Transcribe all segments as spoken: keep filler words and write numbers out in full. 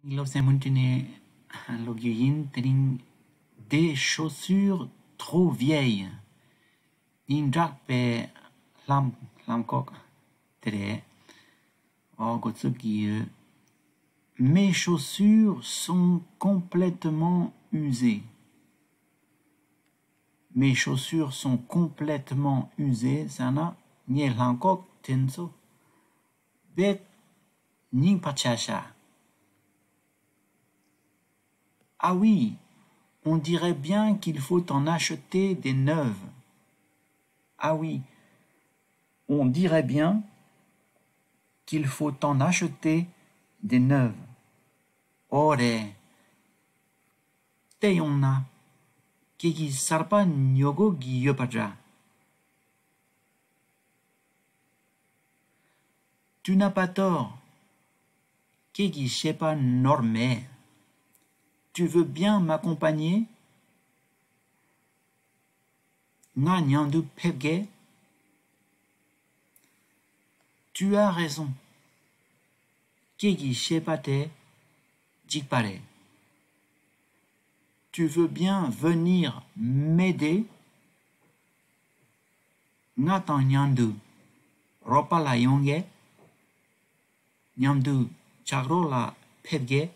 སློབ་ཚན་མུ་མཐུད་ནས་སློབ་རྒྱུ་ཡིན། དེ་རིང་des chaussures trop vieilles. སྙིང་ཁྲག་པའི་ལྷམ་ལྷམ་གོག་དེ་རེད། ཨོ་འགོ་ཚུགས་ཀྱི་ཡོད། Mes chaussures sont complètement usées. Mes chaussures sont complètement usées. ཟེར་ན་ངའི་ལྷམ་གོག་དེ་ཚོ་རྦད་རྙིང་པ་ཆགས་ཤག Ah oui, on dirait bien qu'il faut en acheter des neuves. Ah oui, on dirait bien qu'il faut en acheter des neuves. ཨོ་རེད། བལྟས་ཡོང་ན་ཁྱེད་ཀྱིས་གསར་པ་ཉོ་དགོས་ཀྱི་ཡོད་པ་འདྲ། Tu n'as pas tort. ཁྱེད་ཀྱི་བཤད་པ་ནོར་མེད། Tu veux bien m'accompagner? ང་མཉམ་དུ་ཕེབས་དགོས། Tu as raison. ཁྱེད་ཀྱི་བཤད་པ་དེ་འགྲིག་པ་རེད། Tu veux bien venir m'aider? ང་དང་མཉམ་དུ་རོགས་པ་ལ་ཡོང་གས། མཉམ་དུ་ལྕགས་རོགས་ལ་ཕེབས་གས།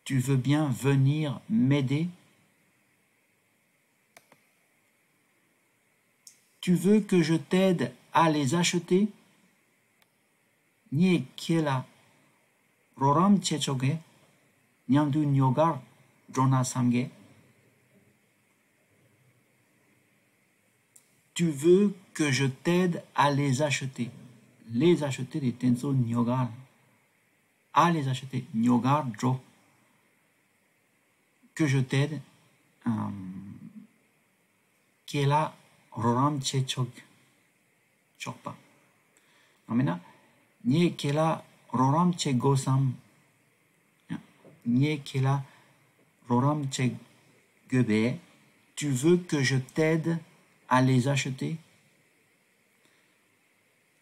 Tu veux bien venir m'aider? Tu veux que je t'aide à les acheter? ངས་ཁྱེད་ལ་རོགས་རམ་བྱེད་ཆོག་གས། མཉམ་དུ་ཉོ་གར་འགྲོ་ན་བསམ་གས། Tu veux que je t'aide à les acheter? Les acheter དེ་དེ་ཚོ་ཉོ་གར། À les acheter ཉོ་གར་འགྲོ། Que je t'aide. ཁྱེད་ལ་རོགས་རམ་བྱེད་ཆོག་ཆོག་པ། ཡང་མིན་ན། ངས་ཁྱེད་ལ་རོགས་རམ་བྱེད་དགོས་སམ། ངས་ཁྱེད་ལ་རོགས་རམ་བྱེད་དགོས་པས། Tu veux que je t'aide à les acheter?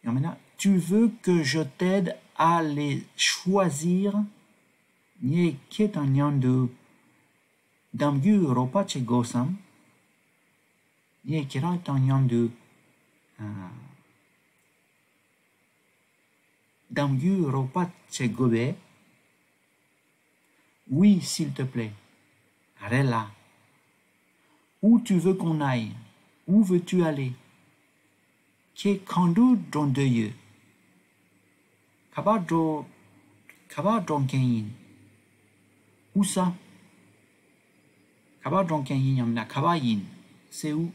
ཡང་མིན་ན། Tu veux que je t'aide à les choisir? ངས་ཁྱེད་དང་མཉམ་དུ་གདམ་རྒྱུའི་རོགས་པ་བྱེད་དགོས་སམ། ངས་ཁྱེད་རང་དང་མཉམ་དུ་ཨ་གདམ་རྒྱུའི་རོགས་པ་བྱེད་དགོས་པས། Oui, s'il te plaît. རེད་ལ། Où tu veux qu'on aille? Où veux-tu aller? ཁྱེད་གང་དུ་འགྲོ་འདོད་ཡོད། ག་པར་འགྲོ། ག་པར་འགྲོ་མཁན་ཡིན། Où ça? ག་པར་འགྲོ་མཁན་ཡིན་ཡང་མིན་ན་ག་པར་ཡིན། C'est où?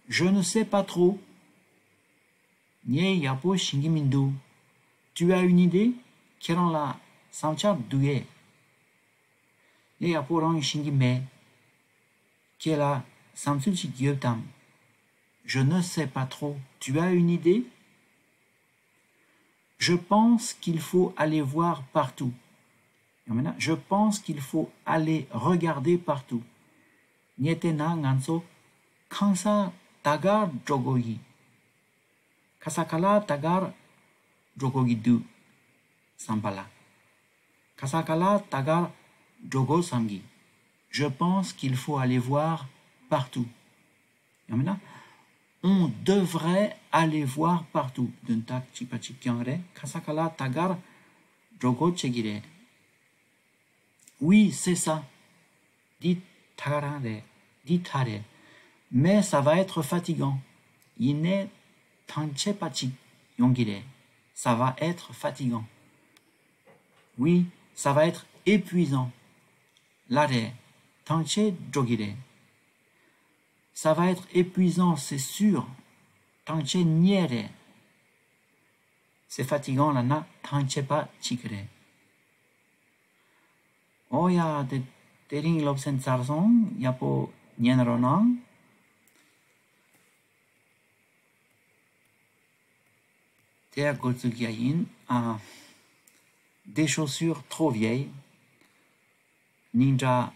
Je ne sais pas trop. ངས་ཡག་པོ་ཤེས་ཀྱི་མི་འདུག Tu as une idée? ཁྱེད་རང་ལ་བསམ་འཆར་འདུག་གས། ངས་ཡག་པོ་རང་ཤེས་ཀྱི་མེད། ཁྱེད་ལ་བསམ་ཚུལ་ཞིག་ཡོད་དམ། Je ne sais pas trop. Tu as une idée? Je pense qu'il faut aller voir partout. ཡང་མིན་ན། Je pense qu'il faut aller regarder partout. ངས་བལྟས་ན་ང་ཚོ་གང་ས་ད་གར་འགྲོ་དགོས་ཡིན། ག་ས་ག་ལ་ད་གར་འགྲོ་དགོས་ཀྱི་འདུག་བསམ་པ་ལ། ག་ས་ག་ལ་ད་གར་འགྲོ་དགོས་བསམ་གྱི། Je pense qu'il faut aller voir partout. ཡང་མིན་ན། On devrait aller voir partout. དོན་དག་གཅིག་པ་གཅིག་རྐྱང་རེད། ག་ས་ག་ལ་ད་གར་འགྲོ་དགོས་བྱེད་ཀྱི་རེད། Oui, c'est ça. འདི་ད་ག་རང་རེད། འདི་ད་རེད། Mais ça va être fatigant. ཡིན་ནའི་ཐང་ཆད་པ་ཅིག་ཡོང་གི་རེད། Ça va être fatigant. Oui, ça va être épuisant. ལགས་རེད། ཐང་ཆད་འགྲོ་གི་རེད། Ça va être épuisant, c'est sûr. ཐང་ཆད་ཉེ་རེད། C'est fatigant ལབ་ན་ཐང་ཆད་པ་ཅིག་རེད། ཨོ་ཡ། དེ་དེ་རིང་སློབ་ཚན་ཚར་སོང་། ཡག་པོ་ཉན་རོགས་གནང་། དེ་ཡང་འགོ་བཙུགས་ཡ་ཡིན། ཨ། Des chaussures trop vieilles. སྙིང་ཁྲག་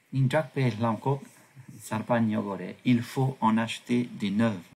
སྙིང་ཁྲག་པའི་ལྷམ་གོག་གསར་པ་ཉོ་དགོས་རེད། Il faut en acheter des neuves.